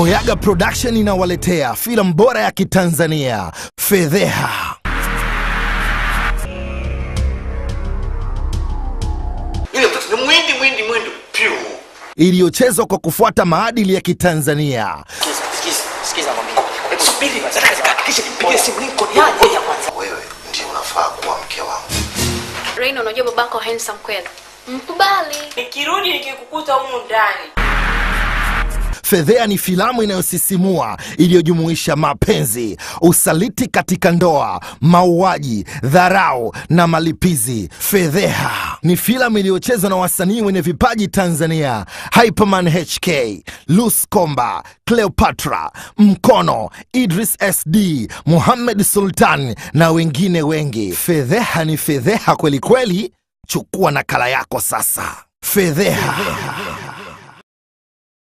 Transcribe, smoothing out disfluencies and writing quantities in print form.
Poyaga Production inawaletea filamu bora ya Kitanzania, Fedheha. Yule mtoto ni mwindi mwindi mwindi piu. Iliyochezwa kwa kufuata maadili ya Kitanzania. Sikiza mwambie. Subiri, hakikisha nipigie simu Lincoln yaje kwanza. Wewe ndiye unafaa kuwa mke wangu. Raina, unajua babako handsome kweli. Mkubali. Nikirudi nikikukuta humu ndani. Fedheha ni filamu inayosisimua iliyojumuisha mapenzi, usaliti katika ndoa, mauaji, dharau na malipizi. Fedheha ni filamu iliyochezwa na wasanii wenye vipaji Tanzania: Hyperman HK, Luz Komba, Cleopatra, Mkono, Idris SD, Muhammad Sultan na wengine wengi. Fedheha ni fedheha kweli kweli. Chukua nakala yako sasa. Fedheha.